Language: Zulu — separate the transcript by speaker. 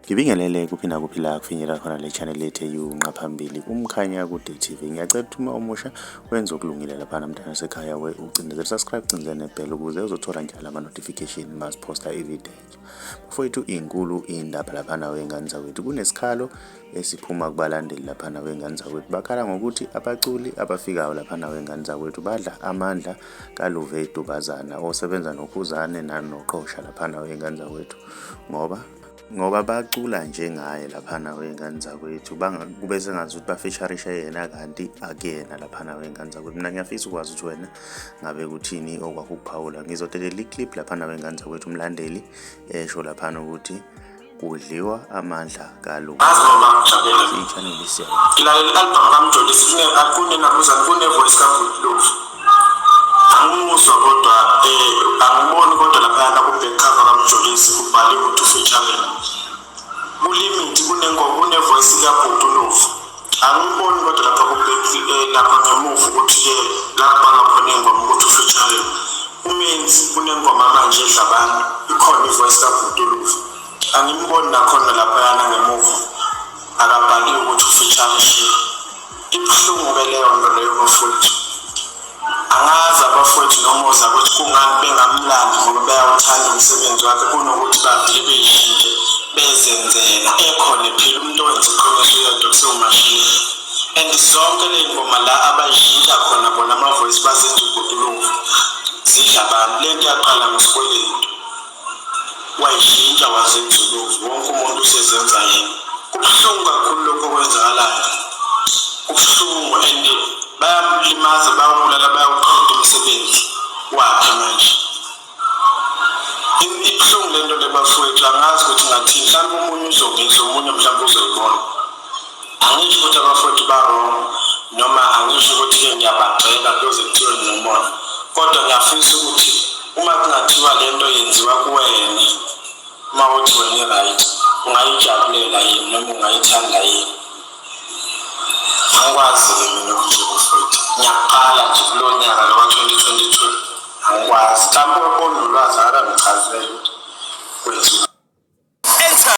Speaker 1: Ngibingelele kuphi nakuphi la kufinyelela khona le channel yethu eyunqa phambili umkhanya kude TV. Ngiyacela ukuthi uma umusha wenze okulungile laphana mntana sekhaya we ucindezele subscribe cindezele nebell ukuze uzothola njalo ama-notification masiphosta ivideo. Bafowethu inkulu indaba laphana wey'ngane zakwethu kunesikhalo esiphuma kubalandeli laphana wey'ngane zakwethu bakhala ngokuthi abaculi abafikayo laphana wey'ngane zakwethu badla amandla kaLuve Dubazana osebenza noKhuzane nanoQosha laphana wey'ngane zakwethu ngoba ngoba bacula njengaye laphana wey'ngane zakwethu kube sengathi ukuthi bafisharishe yena kanti akuyena laphana wey'ngane zakwethu. Mina ngiyafisa ukwazi ukuthi wena ngabe kuthini okwakho ukuphawula. Ngizodelela i-clip laphana wey'ngane zakwethu umlandeli esho laphana ukuthi kudliwa amandla kaLuve.
Speaker 2: Ngazi noma ngijabulele.
Speaker 1: Siyi-channel siyabonga.
Speaker 2: Ngilalela i-album kaMjolisi kunenakuza kune-voice kaBhuti Luv. Angimuzwa kodwa angiboni kodwa laphayana ku-back cover kaMjolisi kubhaliwe ukuthi featuring. Kulimit kunengoma kune-voice kaBhuti Luv. Angiboni kodwa lapha ku-back lapha ngemuva ukuthi-ke la kubhalwa khona ingoma ukuthi featuring. Umenzi kunengoma manje edla abantu ikhona i-voice kaBhuti Luv. Angimboni nakhona laphayana ngemuva akabhaliwe ukuthi ufeaturishiwe. Ibuhlungu-ke leyo nto leyo bafowethu. Angazi abafowethu noma ozakwethu kungani bengamlandi ngoba bayawuthanda umsebenzi wakhe kunokuthi bavele beyishintshe bezenzela ekhona ephila umuntu owenza iqiniso uyedwa kusewumashinini. And zonke ley'ngoma la abayishintsha khona bona ama-voice bazenza ubhutuluvu zidla abantu. Le nto yaqala ngesikweletu. Wayishintsha wazenza uluvi wonke umuntu usezenza yena. Kubuhlungu kakhulu lokhu okwenzakalayo, kubuhlungu and bayamlimaza bayawubulala bayawuqeda umsebenzi wakhe manje. Ibuhlungu le nto le bafowethu, angazi ukuthi ngathini. Mhlawumbe omunye uzongizwa, omunye mhlawumbe uzoyibona. Angisho ukuthi abafowethu ba-wrong noma angisho ukuthi-ke ngiyabagxeka kuyoze kuthiwe nginomona, kodwa ngiyafisa ukuthi uma kungathiwa le nto yenziwa kuwena uma uthi wena i-right ungayijabulela yini noma ungayithanda yini. Angikwazi-ke mina okunje bafowethu, ngiyaqala nje kulo nyaka lo ka-2022 angikwazi. Mhlawumpe onolwazi akangichazele ukuthi kwenziwa.